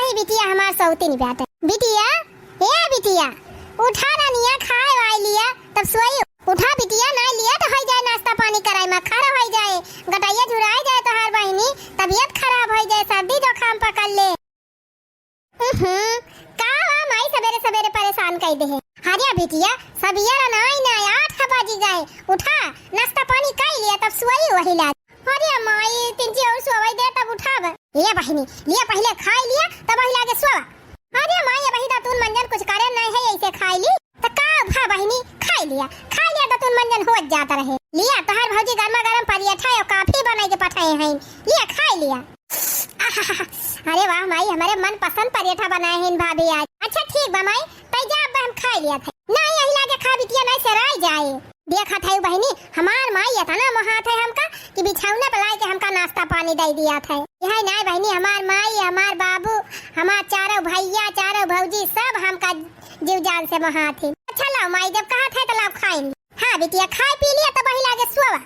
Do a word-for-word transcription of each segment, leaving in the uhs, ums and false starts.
ए बिटिया हमार सौतीन बाटे। बिटिया, ए बिटिया, उठा रानिया, खाए वाए लिया, तब सोई। उठा बिटिया, नाहीं लिया तो होइ जाए नाश्ता पानी कराई मा, खड़ा होइ जाए, गटइया झुराइ जाए तोहार बहिनी, तबियत खराब होइ जाए, सर्दी जुकाम पकड़ ले। उहुं, का वा माई सबेरे सबेरे परेशान कइ देहे। अरे बिटिया, सबेरे नाहीं ना, आठ बजि गए, उठा, नाश्ता पानी कइ लिया, तब सोई वही लाग। अरे माई, तिनची और सोवइ दे, तब उठाब। ए बहिनी, लिया पहिले खाइ लिया, तब वही लागे सोवा। अरे माई, अबही दतुन मंजन कुछ करे नाहीं है, ऐसे खाइ ली। त का भा बहिनी, खाइ लिया, खाइ लिया, दतुन मंजन होत जात रहे। लिया, तोहार भौजी गरमा गरम परेठा और काफी बनाइ के पठाए हैं, लिया, खाइ लिया। अरे वाह माई, हमरे मनपसंद परेठा बनाए हैं भाभी आज। अच्छा ठीक बा माई, तै जा, अब हम खाइ लिया थे। नाहीं, यही लागे खा बिटिया, नाहीं सेराइ जाए। देखत है बहिनी, हमार माई एतना मोहात है हमका कि बिछौना पे लाइ के हमका नाश्ता पानी दइ दिया थे। यही नाहीं बहिनी, हमार माई, हमार बाबू, हमार चारों भइया, चारों भौजी सब हमका जीव जान से मोहात है। अच्छा लाव माई, जब कहत है तो लाव खाइन। हाँ बिटिया, खाइ पी लिया तब वही लागे सोवा।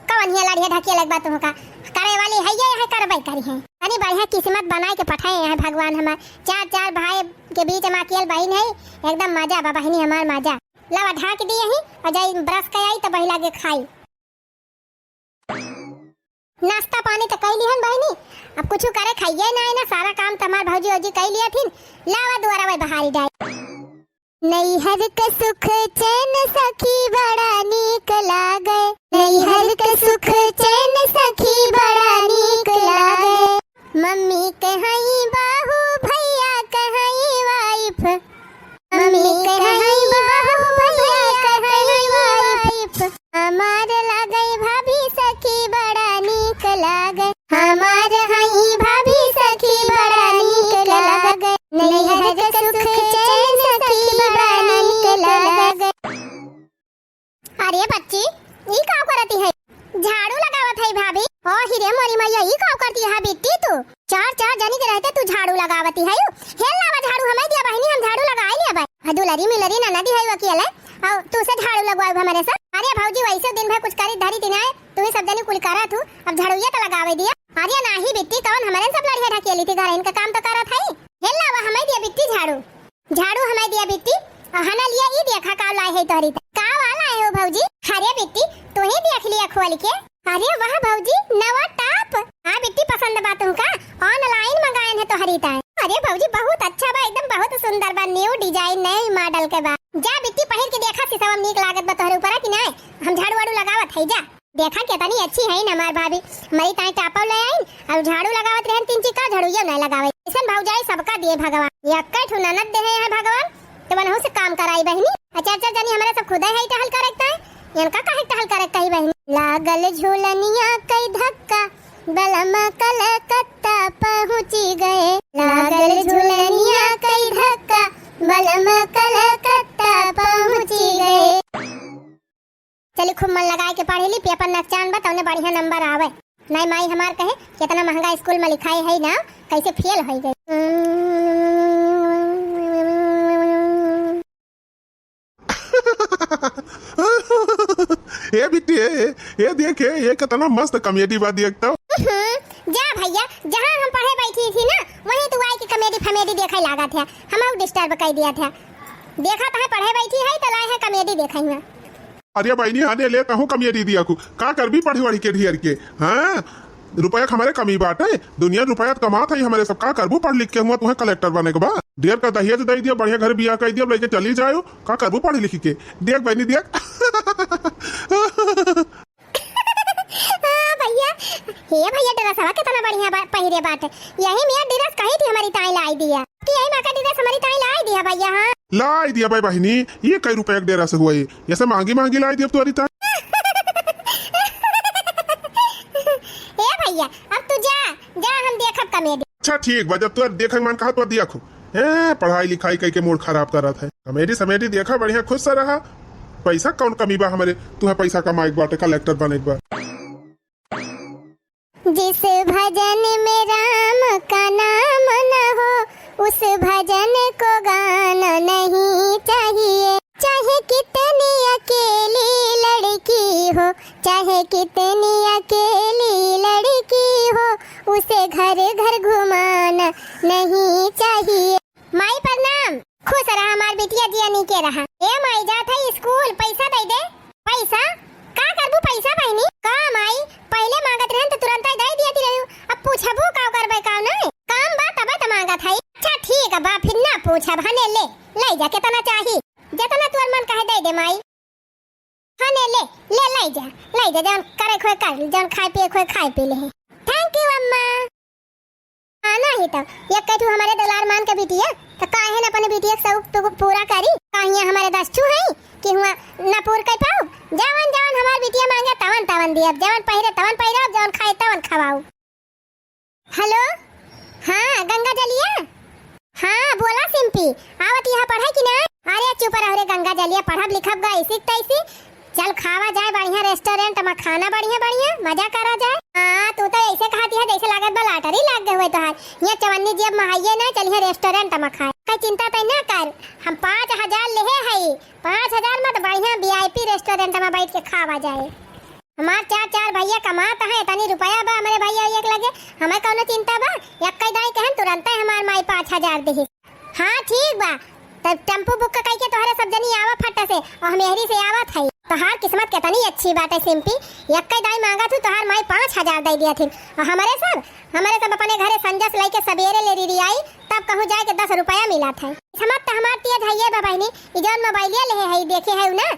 कवन हिया लड़िया ढकेलक बा तुहका? करे वाली है ये, यह करबइ करिहैं। तनी बढ़िया किस्मत बनाइ के पठाए हैं भगवान हमार। चार, चार भाई के बीच मा अकेल बहिन है, एकदम मजा बा बहिनी हमार मजा। लावा ढाक दिए ही और जाई brush कइ आई तब वही लागे खाई। नाश्ता पानी त कइ लिहन बहिनी, अब कुछ करे खाइए ना, ना सारा काम त हमार भौजी औजी कइ लिया थिन। लावा दुआरा वही बहारी डाई। नैहर के सुख चैन सखी बड़ा नीक लागे, नैहर के सुख चैन सखी बड़ा नीक लागे। मम्मी के हई बहू, भइया के हई wife, मम्मी के हई बहू, भइया के हई wife। हमार लागै भाभी सखी बड़ा नीक लागै, हमार हई भाभी सखी बड़ा नीक लागै, नैहर के सुख चैन सखी बड़ा नीक लागै। अरे बच्ची, ई का करती है? झाड़ू लगावत है भाभी। ओ हिरे मोरी मैया, ई का करती है बिट्टी तू? चार, चार जनी के रहते तू झाड़ू लगावती है। हेल लावा झाड़ू हमें दिया बहिनी, हम झाड़ू लगाए लिया बा। आ दुलरी मिलरी ननदी है वकील है, और तू से झाड़ू लगवाए हमरे से। अरे भौजी, वैसे दिन भर कुछ करी धरी दिन आए, तू ही सब जनी कुल करा तू, अब झाड़ूया तो लगावे दिया। अरे नाही बिट्टी, कौन हमरे सब लड़िया ढकेली थी, घर इनका काम तो करत है। हेल लावा हमें दिया बिट्टी झाड़ू। झाड़ू हमें दिया बिट्टी, और हना लिया ई देखा का लाए है तोहरी त। का वाला है हो भौजी? अरे बिट्टी, तू ही देख लिया खोल के। अरे वाह भौजी, नवा top। हाँ बिट्टी, पसंद बा तुमका? Online मंगाएन है तोहरी ताई। अरे भौजी, बहुत अच्छा बा, एकदम बहुत सुंदर बा, new design, नए model के बा। जा बिट्टी, पहिर के देखा, सिसवा में नीक लागत बा तोहरे ऊपर कि नाय? हम झाड़ू वाड़ू लगावत है, जा। देखा, केतनी अच्छी है ना हमार भाभी, हमारी ताई टापव ले आइन और झाड़ू लगावत रहन, तीन चिक्का झाड़ू ये नहीं लगावे। ऐसन भौजाई सबका दिए भगवान, ये अक्का ठो ननद दे है भगवान, तो वनहु से काम कराई बहिनी। आ चार चार जनी हमारे सब खुदे है टहल करे ताई, इनका काहे टहल करे कही बहिनी। लागल झूलनिया कई धक्का, बलमा कलकत्ता पहुँची गए। लागल झूलनिया कई धक्का, बलमा कलकत्ता पहुँची गए। चली, खूब मन लगाए के पढ़े ली, पेपर नकचान बा, तौने बढ़िया नंबर आवे। नाई माई हमार कहे, कितना महंगा स्कूल में लिखाई है ना, कैसे फेल होई गई। ए बिट्टी, ए, ए, ए देख, ए, ए कितना मस्त comedy बा, देख तो। हम्म, जा भैया, जहाँ हम पढ़े बैठी थी ना, वहीं तू आई के comedy फमेडी देखे लागत है, हमहू disturb कर दिया था। देखा तो है पढ़े बैठी है तो लाए है comedy देखे हुआ। अरे बहिनी, आने ले कहूँ comedy दिया कु, का करबी पढ़ वढ़ के ढेर के, हाँ? रुपया के हमारे कमी बाटे, दुनिया रुपया त कमात है हमारे सब, का करबू पढ़ लिख के हुआ, तुम्हें कलेक्टर बने के बा? ढेर का दहेज दे दिया, बढ़िया घर बियाह कर दिया, लेके चली जायो, का करबू पढ़ लिख के? देख बहिनी, देख। हाँ भैया, हे भैया, ड्रेसवा कितना बढ़िया बा, पहिरे बाटे। यही में ड्रेस कही थी हमारी ताई लाई दिया। कि यही में का ड्रेस हमारी ताई लाई दिया भैया, हाँ। लाई दिया भाई बहिनी, ये कई रुपया के ड्रेस हुआ ये? ऐसे महंगी महंगी लाई दिया तुम्हारी ताई। ए भैया, अब तू जा, जा हम देखब comedy। अच्छा ठीक बा, जब तोर देखे के मन कहत बा देखो। ए, पढ़ाई लिखाई कई के मूड खराब करत है। Comedy समेडी देखा, बढ़िया खुश से रहा। पैसा कौन कमी बा हमरे, तुहे पैसा कमाए के बाटे, कलेक्टर बने के बा। जिस भजन में राम का नाम न हो, उस भजन को गाना नहीं चाहिए। चाहे कितनी अकेली लड़की हो, चाहे कितनी अकेली लड़की हो, उसे घर घर घुमाना नहीं छबहने ले, लइ जा, केतना चाही? जेतना तोर मन कहे दइ दे माई। हाँ, ले, ले, ले, लइ जा, लइ जा, जउन करे खोए कर, जउन खाए पिए खोए खाए पी ले। Thank you अम्मा। हाँ, नाहीं तउ, एक्कै ठू हमरे दुलार मान के बिटिया, त काहे न अपने बिटिया के शौक पू-, पूरा करी? काहे हमरे दस ठू हई कि हुआँ न पूर कर पाउब? जवन, जवन हमार बिटिया माँगे, तवन, तवन दियब, जवन पहिरे, तवन पहिराउब, जवन खाए, तवन खवाउब। Hello, हाँ, गंगा जलिया? हाँ, बोला सिम्पी, आवत यहाँ पढ़े कि ना? अरे चुप रहो रे गंगा जलिया, पढ़ब लिखब गा ऐसी तैसी। चल खावा जाए बढ़िया restaurant मा, खाना बढ़िया बढ़िया, मजा करा जाए। हाँ, तू तो ऐसे कहती है जैसे लागत बा lottery लाग गए हुए तोहार। यहाँ चवन्नी जेब मा हइये ना, चलिए restaurant मा खाए। कई चिंता तै ना कर, हम पाँच हजार लेहे हई, पाँच हजार मा तो बढ़िया VIP restaurant मा बैठ के खावा जाए। हमार चार, चार भइया कमात हैं, तनी रुपया बा हमरे भइया एक लगे, हमें कउनो चिंता बा? एक्कै दाई कहन तुरंते हमार माई पाँच हजार देही। हाँ ठीक बा, तब टेम्पू book कइके तोहरे सब जनी आवा फट से, अउर हम एहरी से आवत हई। तोहार किस्मत केतनी अच्छी बाटे सिम्पी, एक्कै दाई माँगत हूँ तोहार माई पाँच हजार दइ दिया थिन, अउर हमरे सब, हमरे सब अपने घरे संजस लइके सबेरे ले रिरियाई, तब कहूँ जाए के दस रुपया मिलत है। किस्मत त हमार तेज हइये बा बहिनी, ई जउन मोबाइलिया लेहे हई देखे हई ना,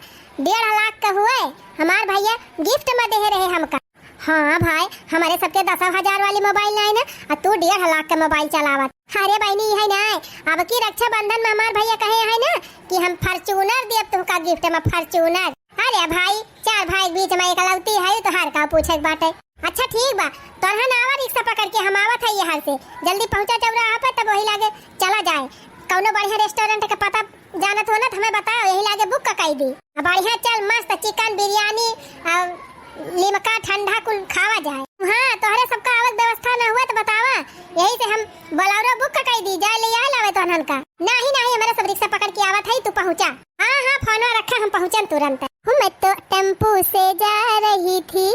डेढ़ लाख का हुए, हमार भइया gift मा देहे रहे हमका। हाँ भाई, हमरे सबके दस हजार वाली मोबाइल नाहीं ना, अउर तू डेढ़ लाख के मोबाइल चलावत। अरे बहिनी, इहै नाहीं, अब की रक्षाबंधन मा हमार भइया कहे हैं ना कि हम Fortuner देब तुमका gift मा, Fortuner। अरे भाई, चार भाई के बीच मा एकलौती है, तोहार का पूछे के बाटे। अच्छा ठीक बा, तोरहन आवा रिक्शा पकड़ के, हम आवत है यहाँ से, जल्दी पहुँचा चौराहा पे, तब वही लागे चला जाए। कउनो बढ़िया restaurant के पता जानत हो ना, त हमें बताओ, यही लागे book कइ दी। अब बढ़िया चल, मस्त chicken बिरयानी अउर लिमका ठंडा कुल खावा जाए। हाँ, तोहरे सबका आवक व्यवस्था ना हुआ त बतावा, यही से हम Bolero book कइ दी, जाए ले आए लावे तोहनन का। नाहीं, नाहीं, हमरे सब रिक्शा पकड़ के आवत है, तू पहुँचा। हाँ, हाँ, फोनवा रखा, हम पहुँचन तुरंत। हूँ मैं तो टेम्पू से जा रही थी,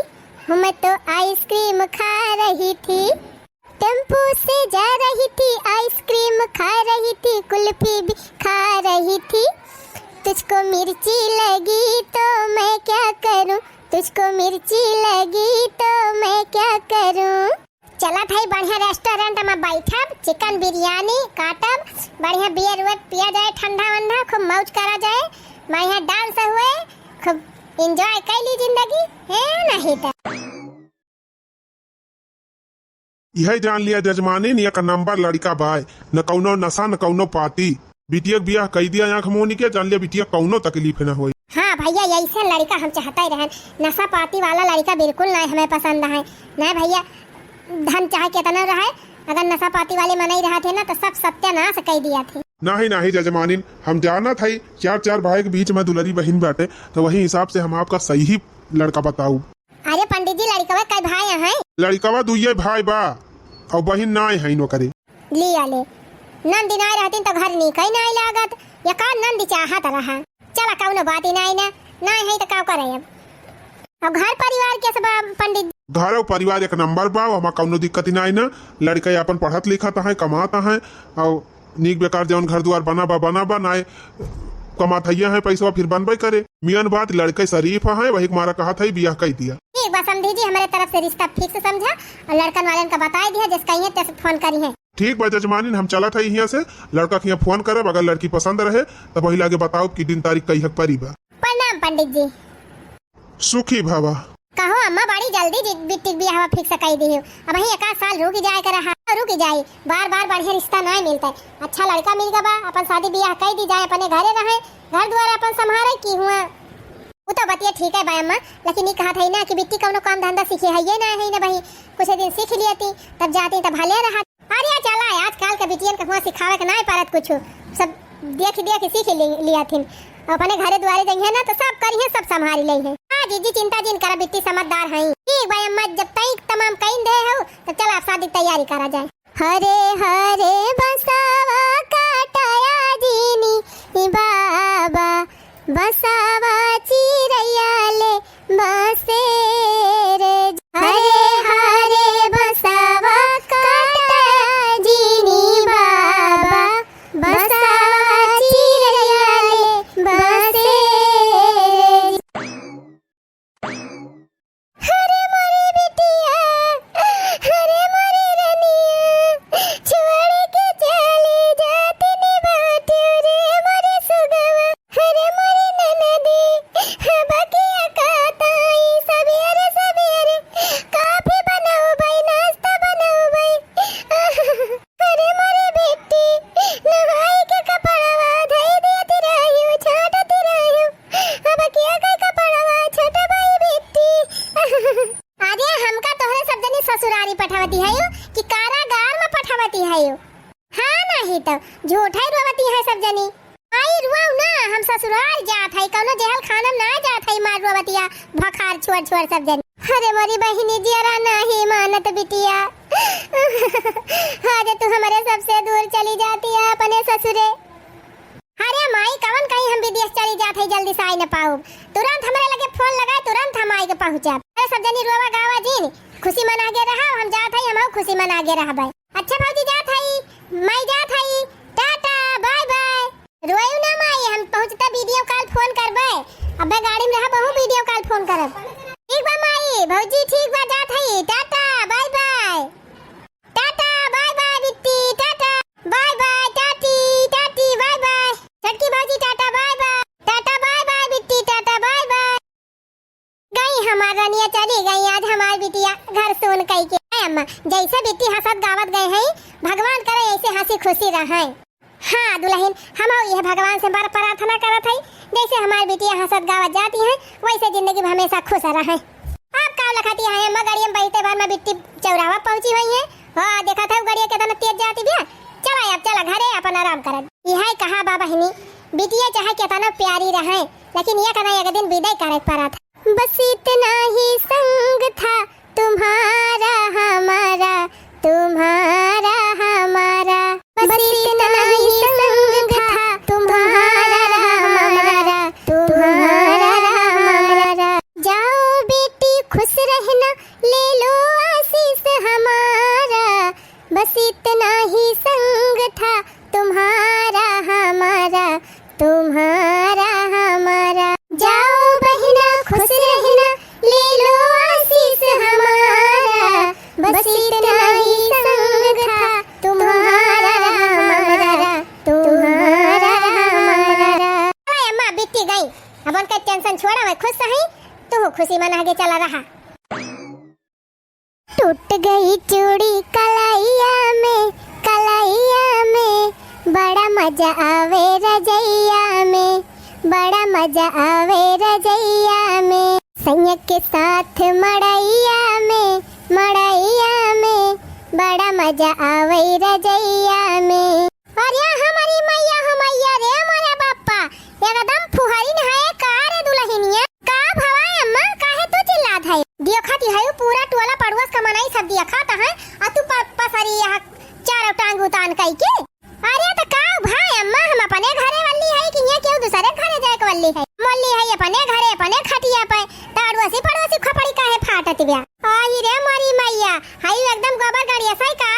हूँ मैं तो ice cream खा रही थी। टेम्पू से जा रही थी, ice cream खा रही थी, कुल्फी भी खा रही थी। तुझको मिर्ची लगी तो मैं क्या करूं, तुझको मिर्ची लगी तो मैं क्या करूं। चलत हई बढ़िया restaurant मा बैठब, chicken बिरयानी काटब, बढ़िया beer वेर पिया जाए, ठंडा वंडा, खूब मौज करा जाए, बढ़िया dance हुए, खूब enjoy कइ ली जिंदगी, है नहीं त। इहै जान लिया जजमानिन, एक नंबर लड़िका बाय, न कउनो नशा न कउनो पाती। बिटिया के बियाह कइ दिया आँख मूनी के, जान लिया बिटिया कउनो तकलीफ न होई। हाँ भइया, यइसे लड़िका हम चाहत ही रहन, नशा पाती वाला लड़िका बिल्कुल नाहीं हमें पसंद है। नाहीं भइया, धन चाहे केतना रहे, अगर नशा पाती वाले मनई रहत है ना, त सब सत्यानाश कइ दिया थे। नाहीं, नाहीं जजमानिन, हम जानत हई, चार, चार भाई के बीच मा दुलरी बहिन बाटे, त वही हिसाब से हम आपका सही लड़िका बताउब। अरे पंडित जी, लड़िकवा कई भाई हैं? लड़िकवा दुइये भाई बा, अउर बहिन नाहीं है ओकरे। लिया ले, नंदी नाहीं रहतिन त घर नीक ही नाहीं लागत, एकाध नंदी चाहत रहा। चला कउनो बात ही नाहीं ना, नाहीं है त का करे अब। अब घर परिवार के सब पंडित जी? घर अउर परिवार एक नंबर बा, ओमा कउनो दिक्कत ही नाहीं ना। लड़िका आपन पढ़त लिखत हैं, कमात हैं, अउर नीक बेकार जउन घर दुआर बना बा, बना बा, नाहीं कमात हइया हैं, पैसवा फिर बनबे करे। मियन बात लड़िका शरीफ हैं, वही के मारा कहत हई बियाह कइ दिया। ठीक बा समधी जी, हमरे तरफ से रिश्ता fix समझा अउर लड़कन वालन का बताइ दिया, जस कहिए तस फोन करिहे। ठीक बा जजमानिन, हम चलत हई हियाँ से, लड़का के हियाँ फोन करब, अगर लड़की पसंद रहे त वही लागे बताउब कि दिन तारीख कहिया के परी बा। प्रणाम पंडित जी। सुखी भवा। कहो अम्मा, बड़ी जल्दी जी बिट्टी के बियाहवा fix कइ दिहु। अबहीं एकाध साल रुकि जाए के रहा, रुकि जाई, बार बार बढ़िया रिश्ता नाहीं मिलत। अच्छा लड़िका मिल गवा, आपन शादी बियाह कइ दी जाए, अपने घरे रहे, घर दुआर आपन संभारे कि हुआँ। उ तो बतिया ठीक है बा अम्मा, लेकिन ई कहत हई ना कि बिट्टी कउनो काम धंधा सीखे हइये नाहीं है ना बही, कुछ दिन सीख लियती, तब जाती त भले रहत। अरे चला, आजकल के बिटियन के हुआँ सिखावे के नाहीं परत कुछु, सब देखि देखि सीखि लि-, लियथिन। अपने घरे दुआरे जइहें ना त सब करिहें, सब संभारी लइहें। हाँ जीजी, चिंता जिन करा, बिट्टी समझदार हई। ठीक बा अम्मा, जब तई तमाम कइन दे हउ, तब चला अब शादी के तैयारी करा जाए। हरे हरे बसवा काटया जीनी बाबा, बसवा चिरैया ले बसेरे। हरे हरे बसवा काटया जीनी बाबा, बसवा चिरैया ले बसेरे। हरे मोरी बिटिया, हरे मोरी रनिया, छोड़ के चली जात नी बाटे। ससुरारी पठवती हयू कि कारागार में पठवती हयू? हाँ, नाही तो झूठै रोवती है सब जनी। आई रुआऊ ना, हम ससुरार जात है, कौनो जेहल खाना में ना जात है, मार रोवतिया भखार छोड़ छोड़ सब जनी। अरे मोरी बहिनी, जियरा नाही मानत बिटिया, आज तू हमरे सबसे दूर चली जाती है अपने ससुरे। अरे माई, कवन कहीं हम विदेश चली जात है, जल्दी से आई न पाउब। तुरंत हमरे लगे फोन लगाए, तुरंत हम आई के पहुँचब। अरे सब जनी रोवा गावा जिन, खुशी मना के रहा, हम जात है, हम खुशी मना के रहबे। अच्छा भौजी, जात हई, माई जात हई, टाटा, बाय बाय। रोयू ना माई, हम पहुँचते वीडियो कॉल फोन करबे। अबे गाड़ी में रहा, बहु वीडियो कॉल फोन करब। ठीक बा माई, भौजी ठीक बा, जात हई, tata, bye bye. Tata, bye bye बिट्टी, टाटा, बाय बाय, टाटी, टाटी, बाय बाय। छोटकी भौजी tata, bye bye, tata, bye bye बिट्टी, टाटा, बाय बाय। गई हमार रनिया, चली गई आज हमार बिटिया घर सून कई के। ए अम्मा, जैसे बिट्टी हंसत गावत गए हैं, भगवान करे ऐसे हंसी खुशी रहे। हाँ दुलहिन, हम यह भगवान से बर प्रार्थना करत हई, जैसे हमार बिटिया हंसत गावत जाती है, वैसे जिंदगी में हमेशा खुश रहे। अब का लखती है अम्मा, गड़िया में बैठते भर में बिट्टी चौराहा पहुंची हुई है। हाँ, देखा था गड़िया कितना तेज जाती बिया। चला अब, चला घरे अपन आराम करत। यह कहा बा बहिनी, बिटिया चाहे कितना प्यारी रहे, लेकिन ये कहना एक दिन विदाई करे पड़ा था। बस इतना ही संग था तुम्हारा हमारा, तुम्हारा हमारा, बस इतना ही संग था तुम्हारा हमारा, तुम्हारा हमारा। जाओ बेटी खुश रहना, ले लो आशीष हमारा, बस इतना ही संग था तुम्हारा हमारा, तुम्हारा हमारा। जाओ बहिना खुश रहना, ले लो आशीष हमारा, बस इतना ही संग था तुम्हारा हमारा, तुम्हारा हमारा। अरे अम्मा, बिट्टी गई, अब उनका टेंशन छोड़ा, मैं खुश हई, तू खुशी मना के चला रहा। टूट गई चूड़ी कलैया में, कलैया में, बड़ा मजा आवे रजैया में, बड़ा मजा आवे रजैया में। सैया के साथ मड़ैया में, मड़ैया में, बड़ा मजा आवे रजैया में। अरे हमारी मैया हो मैया रे मोरे बापा, एकदम फुहरिन है का रे दुलहिनिया? का भवा अम्मा, काहे तू चिल्लात है? देखत है पूरा टोला पड़ोस का मनई सब देखत है, आ तू प-, पसरी यहाँ चारों टांग उतान कई के। अरे त का भाई अम्मा, हम अपने घरे वाली है कि ये केहू दूसरे घरे जाए के वाली है? मोली है अपने घरे, अपने खटिया पे, त अड़ोसी पड़ोसी खपड़ी काहे फाटत ब्या? आई रे मोरी मैया, हई एकदम गोबर गड़िया सही का?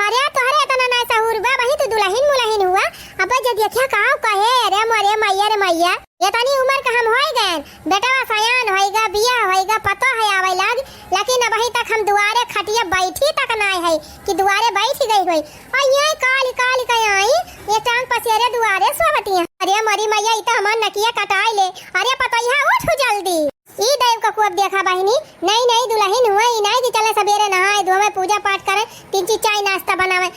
अरे तोहरे इतना ना सहूर बा, वही तू दुलहिन मुलहिन हुआ। अबे जे देखिया का कहे, अरे मोरे मैया रे मैया, ये तनी उम्र का हम होई गए, बेटवा सयान होई गा, बियाह होई गा, पतो है आवे लाग, लेकिन अबही तक हम दुआरे खटिया बैठी तक ना है कि दुआरे बैठ गई होई। और ये काली काली कहे आई, ये टांग पसेरे दुआरे सोवती हैं। अरे मोरी मैया, ई तो हमार नकिया कटाई ले। अरे पतोहिया उठ जल्दी। ई देव का कुअब देखा बहिनी, नई नई दुलहिन हुआ, ई नाई कि चले सबेरे नहाए धोवे, पूजा पाठ करे, तीन चीज चाय नाश्ता बनावे,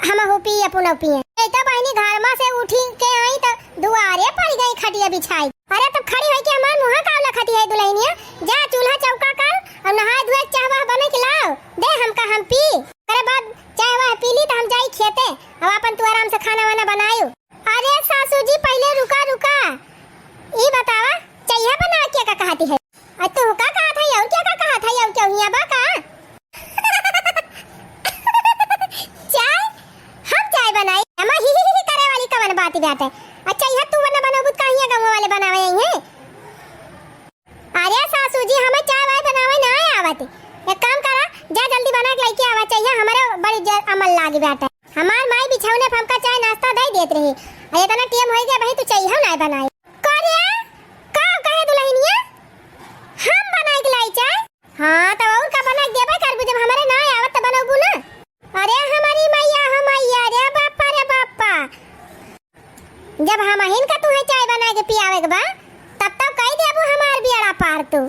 हम हो पिए, पुनव पिए। ए तो बहिनी घर में से उठी के आई तो दुआरे पर गई खटिया बिछाई। अरे तब खड़ी होई के हमार मुँह का लखती है दुलहिनिया, जा चूल्हा चौका कर और नहाए धोए चाह वाह बने के लाओ, दे हमका हम पी। अरे बाद चाह वाह पी ली तो हम जाई खेते, अब अपन तू आराम से खाना वाना बनायो। अरे सासू जी, पहिले रुका, रुका। ई बतावा, चइहा बनावे के का कहती है? आ तू का कहत है और क्या का कहत है और क्या हियाँ बा का? चाय? हम चाय बनाई? अम्मा ही, ही, ही करे वाली कवन बात बाटे? अच्छा, यह तू बना बनोबू त का हियाँ गाँव वाले बनावे आई हैं? अरे सासू जी, हमें चाय वाय बनावे ना आवत। एक काम करा, जा जल्दी बना के लेके आवा, चाय हमरे बड़ी ज-, अमल लागी बाटे। हमार माई बिछौने पे हमका चाय नाश्ता दे देत रही। आ इतना टेम होई गया भाई, तू चाय हो ना बनाई। करे, का कहे दुलहिनिया? हम बनाई के लाई चाय? हाँ, तो और का बना के देबे करबू, जब हमरे ना आवत तो बनोबू ना। अरे हमारी मैया, हो मैया, रे बापा, रे बापा। जब हमहिन का तुहे चाय बना के पियावे के बा, तब तो कई देबू हमार बियड़ा पार तू।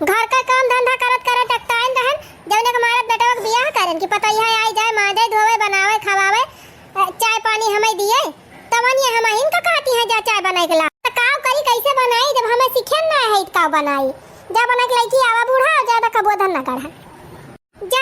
घर का काम धंधा करत करत अकताइन रहन, जौने के मारत बेटवा के बियाह करन कि पतोहिया आई जाए, मांजे, धोवे, बनावे, खवावे, अ, चाय पानी हमें दिए, तवन ये हमहिन का कहती हैं जा चाय बनाए के ला। त काव करी, कैसे बनाई, जब हमें सीखे ना है त काव बनाई? जा बना के लइकी आवा बूढ़ा, ज्यादा कबो धन ना गढ़ा।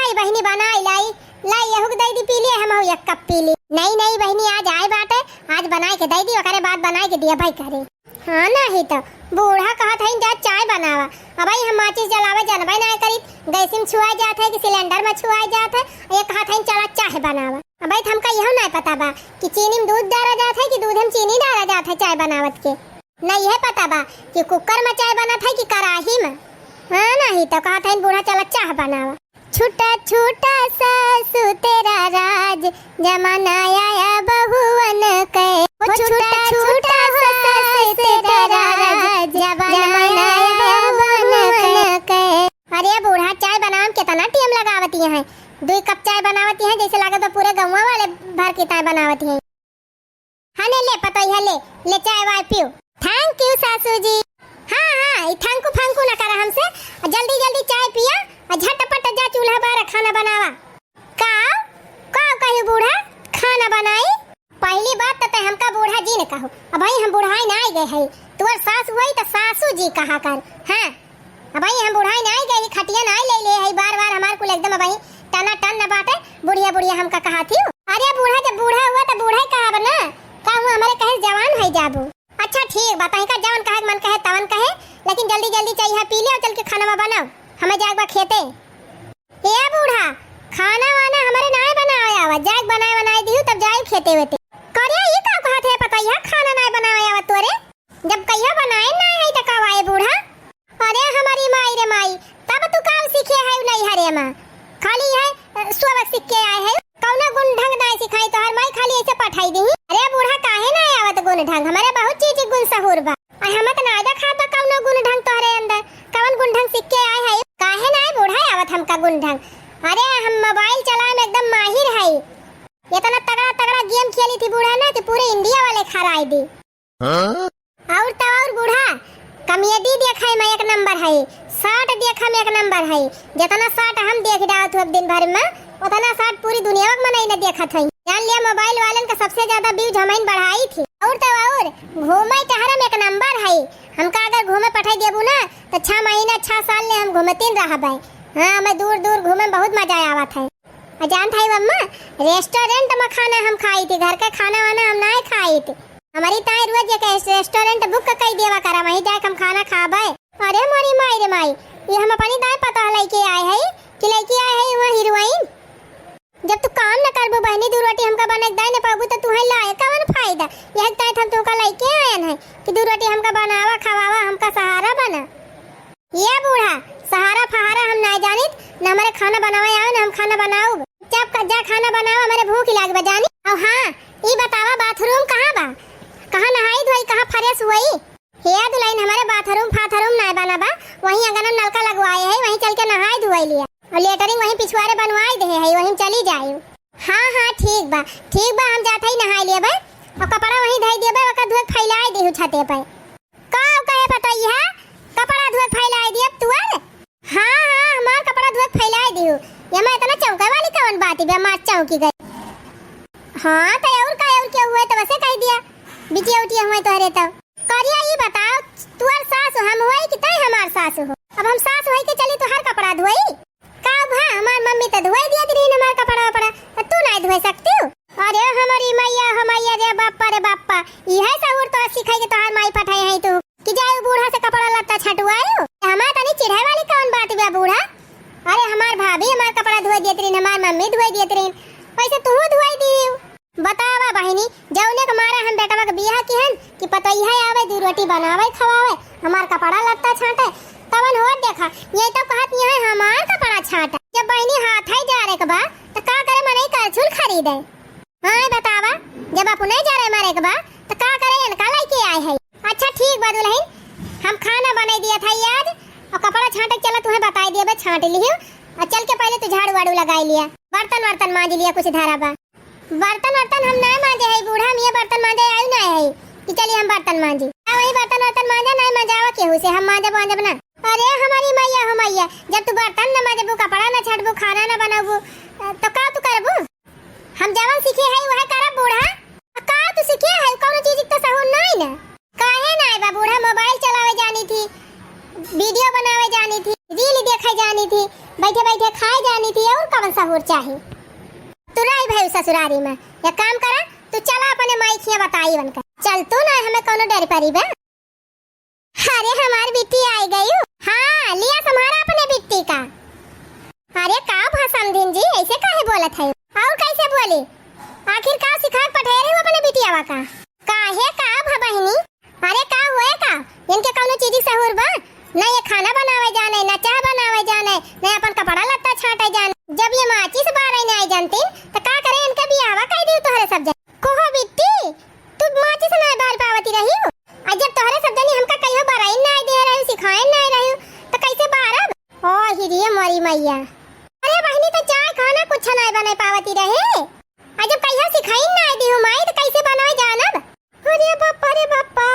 आई बहिनी, बनाई लाई, लाई यहू के दई दी पी लिए, हमहू एक कप पी ली। नहीं, नहीं बहिनी, आज आए बाटे, आज बनाए के दई दी, ओकरे बाद बनाए के दिया भाई करे। हाँ, नहीं तो बूढ़ा कहत हईन, "जा चाय बनावा।" अबही हम माचिस जलावे जानबे नाय करीत, गैस में छुआए जात है कि सिलेंडर में छुआए जात है। ये कहत हईन, "चला चाय बनावा।" अबही तो हमका यहू नाय पता बा कि चीनी में दूध डाला जात है कि दूध में चीनी डाला जात है चाय बनावत के। ना यह पता बा कि कुकर में चाय बनत है कि कराही में। हाँ, नहीं तो कहत हईन, "बूढ़ा चला चाय बनावा।" छोटा छोटा सासू तेरा राज, जमाना आया बहुवन के। वो छोटा छोटा सासू तेरा राज, जमाना आया बहुवन के। अरे बूढ़ा, चाय बनावे में कितना टेम लगावती हैं, दुई कप चाय बनावती हैं, जैसे लागत बा पूरे गौवा वाले भर के चाय बनावती हैं। हाँ, ले, ले, पतोहिया, ले, ले, चाय वाय पियो। Thank you, सासू जी। हाँ, हाँ, ई थैंकू फैंकू ना करा हमसे। आ जल्दी, जल्दी चाय पिया, आ झटपट जा चूल्हा बारा खाना बनावा। का? का कही बूढ़ा? खाना बनाई? पहली बात तो ते हमका बूढ़ा जी न कहो। अबही हम बुढ़ाई ना आई गए है। तुअर सास हुई तो सासू जी कहा कर। हाँ। अबही हम बुढ़ाई नाई गई, खटिया नाई ले ले हई, बार बार हमार कुल एकदम अबही टना टन न बाटे, बुढ़िया बुढ़िया हमका कहा थी। अरे बूढ़ा जब बूढ़ा हुआ तो बूढ़ा ही कहा बना, का हुआ हमरे कहे जवान है जाबू। अच्छा ठीक बा, तहिका जवन कहे के मन कहे तवन कहे, लेकिन जल्दी जल्दी चाय पी ले और चल के खाना बनाओ, हमें जाए बा खेते। ए बूढ़ा, खाना वाना हमरे नाय बनावे आवत, जाए बनाए बनाए दिहू तब जाए खेते वेते। करे ई का कहत है पतोहिया, खाना नाय बनावे आवत तोरे? जब कहियो बनाए ना है त का आए बूढ़ा? अरे हमारी माई रे माई, तब तू काम सीखे है नैहरे में? खाली है, अ, सोबक सीख के आए है। कौनो गुण ढंग ना सिखाई तोहर माई, खाली ऐसे पठाई दी। अरे बूढ़ा काहे ना आवत गुण ढंग? हमारे बहुत चीज गुण सहूर बा। आ हम त ना देखा बा कौनो गुण ढंग तोहरे अंदर। कौन गुण ढंग सीख के आए है? काहे ना आए बूढ़ा आवत हमका गुण ढंग? अरे हम मोबाइल चलाए में एकदम माहिर है। इतना तगड़ा तगड़ा गेम खेली थी बूढ़ा ना कि पूरे इंडिया वाले खराई दी। हाँ? और तो और बूढ़ा, कॉमेडी देखे में एक नंबर है, शॉर्ट देखे में एक नंबर है। जितना शॉर्ट हम देख डालत हूँ दिन भर में, उतना शॉर्ट पूरी दुनिया के मनई न देखत है। जान लिया मोबाइल वालन का सबसे ज्यादा व्यूज हमइन बढ़ाई थी। और तो और घूमे टहरे में एक नंबर है। हमका अगर घूमे पठाई देबू ना तो छह महीना छह साल ले हम घूमतीन रहबे। हाँ, हमें दूर दूर घूमे में बहुत मजा आवत है। आ जानत है अम्मा, रेस्टोरेंट में खाना हम खाई थी, घर का खाना वाना हम ना खाई थी। हमारी ताई रोज एक रेस्टोरेंट बुक कई देवा करा, वहीं जाके हम खाना खाबे। अरे मोरी माई रे माई, ये हम अपनी दाई पता लइके आए है कि लइके आए है वहाँ हीरोइन। जब तू काम न करबू बहनी, दू रोटी हमका बना के दाई न पाबू तो तू है लाए कवन फायदा? यह ताई हम तुमका लइके आयन है कि दू रोटी हमका बनावा खवावा, हमका सहारा बना। ये बूढ़ा, सहारा फहारा हम ना जानित, न हमारे खाना बनावे आवे, न हम खाना बनाउब। चुपचाप जा खाना बनावा, हमारे भूख लाग बा जानी। और हाँ, ई बतावा बाथरूम कहाँ बा? कहाँ नहाई धोई, कहाँ फ्रेश हुई? हे दुल्हन, हमारे बाथरूम फाथरूम ना बना बा, वहीं अंगन में नलका लगवाए है, वहीं चल के नहाए धोए लिया। और लेटरिन वहीं पिछुआरे बनवाए दे है, वहीं चली जाए। हाँ, हाँ, ठीक बा, ठीक बा, हम जात हई नहाए लेबे, और कपड़ा वहीं धई देबे, ओकर धोए के फैलाए देहु छते पे। का कहे पतोहिया, कपड़ा धोए के फैलाए दियब तुअर? हाँ, हाँ, हमार कपड़ा धोए के फैलाए दिहु। ये मैं इतना चौंके वाली कवन बात बे, मार चौंकी गई। हाँ, तो और का, और क्या हुए तो वैसे कह दिया, बिटिया उटिया हुए तोहरे तो। करिया ई बताओ, तुअर सास हम होई कि तय हमार सास हो? अब हम सास होई के चली तोहार कपड़ा धोई? का भा, हमार मम्मी तो धोए दिया रही हमार कपड़ा वपड़ा, तो तू नहीं धोए सकती हो? अरे हमारी मैया, हो मैया रे बापा रे बापा, इहे सहूर तो सिखाई के तोहार माई पठाई है तू कि जाए बूढ़ा से कपड़ा लत्ता छटवाए हो। हमार तनी चिढ़ाए वाली कौन बात बा बूढ़ा? अरे हमार भाभी हमार कपड़ा धोए दियत रही, हमार मम्मी धोए दियत रही, वैसे तू धोए दी। बतावा बहिनी, जौने के मारे हम बेटवा के बियाह किहन कि पतोहिया आवे, दू रोटी बनावे, खवावे, हमार कपड़ा लत्ता छांटे, तवन होत देखा, ये तो कहत ये है हमार कपड़ा छांटे। जब बहिनी हाथ है जा रे के बा, तो का करे मनई करछुल खरीदे? हाँ बतावा, जब अपने जा रे मारे के बा, तो का करे इनका लइके आए है? अच्छा ठीक बा दुल्हन, हम खाना बनाई दिया था आज, और कपड़ा छांटे के चला तुम्हें बताई दिया बे, छांट लिहियो, और चल के पहले तू झाड़ू वाड़ू लगाई लिया, बर्तन वर्तन मांज लिया, कुछ धरा बा। बर्तन वर्तन हम नाय मांजे हई बूढ़ा, हम ये बर्तन मांजे आयु नाय हई कि चली हम बर्तन मांजी। आ वही बर्तन वर्तन मांजा, नाय मांजावा केहू से, हम मांजब वांजब ना। अरे हमारी मैया हो मैया, जब तू बर्तन न मांजबू, कपड़ा न छटबू, खाना न बनाबू, तो का तू करबू? हम जवन सीखे हई वह करब बूढ़ा। आ का तू सीखे हई, कौनो चीज के तो सहूर नाय ना। काहे ना आए बा बूढ़ा, मोबाइल चलावे जानी थी, वीडियो बनावे जानी थी, रील देखे जानी थी, बैठे बैठे खाए जानी थी और कवन सहूर चाही। तू रही भाई ससुरारी में, एक काम करा, तू चला अपने माई खिया बताई उनका। चल तू ना, हमें कौनो डर परी बा। अरे हमार बिट्टी आई गई। हाँ, लिया संभारा अपने बिट्टी का। अरे का भा समधिन जी, ऐसे काहे बोलत है? और कैसे बोली? आखिर का सिखा के पठाए रहे हो अपने बिटियावा का? काहे का भा बहिनी? अरे का होए का? इनके कौनो चीज सहूर बा? न ये खाना बनावे जाने, न चाह बनावे जाने, न अपन कपड़ा लत्ता छाटे जाने। जब ये माचिस बारे नाई जानतीन, त का करे इनके बियाहवा कई दियो तोहरे सब जन। कोहो बिट्टी, तू माचिस नाई बार पावती रही हो? आ जब तोहरे सब जनी हमका कहियो बराइन नाई दे रही, सिखाइन नाई रही, त कैसे बारब? ओ हिरिये मोरी मैया। अरे बहिनी, त चाय खाना कुछ नाई बने पावती रहे। आ जब कहियो सिखाइन नाई दिहु माई, त कैसे बनावे जानब? अरे बापा रे बापा।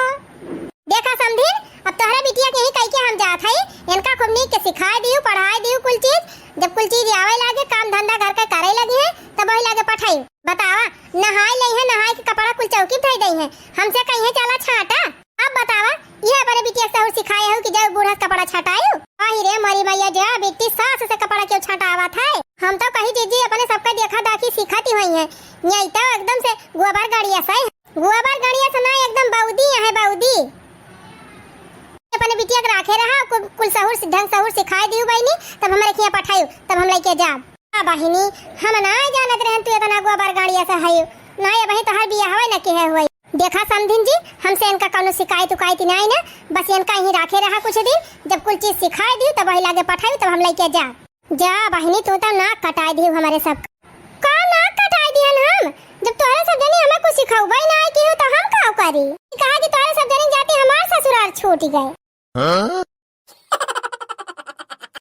देखा समधिन, अब तोहरे बिटिया के ही कह के हम जात हई, इनका खूब नीक के सिखाए दियो, पढ़ाए दियो कुल चीज। जब कुल चीज आवे लागे, काम धंधा घर के करे लगी है, तब वही लागे पठाई। बतावा, नहाए लई है, नहाए के कपड़ा कुल चौकी धई दई है, हमसे कही है चला छाटा। अब बतावा, ये अपने बिटिया के सहूर सिखाए हो कि जाओ बूढ़ा से कपड़ा छटायो? आही रे मोरी मैया, जा बिट्टी, सास से कपड़ा क्यों छटावत है? हम तो कही जीजी अपने सबका देखा दाखी सीखत ही हुई है, नहीं तो एकदम से गोबर गड़िया से गोबर गड़िया से ना, एकदम बउदी है, बउदी। अपने बिटिया के राखे रहा, कु-, कुल सहूर सि-, ढंग सहूर सिखाए दियो बहिनी, तब हमरे खिया पठायो, तब हम लइके जाब। आ बहिनी, हम ना जानत रहन तू इतना गोबर गड़िया से हयो। ना ये बहिनी तोहर बियाह होए ना के है होए। देखा समधिन जी, हमसे इनका कौनो शिकायत उकायत नाई ना, बस इनका यहीं राखे रहा कुछ दिन, जब कुल चीज सिखाए दियो, तब वही लागे पठायो, तब हम लइके जाब। जा बहिनी, तू तो नाक कटाए दियो हमरे सब। का नाक कटाए दिहन हम? जब तोहरे सब जनी हमें कुछ सिखौबे ना आए किहो, तो हम का करी? कहा कि तोहरे सब जनी जाती हमार ससुराल छूट गए। हाँ?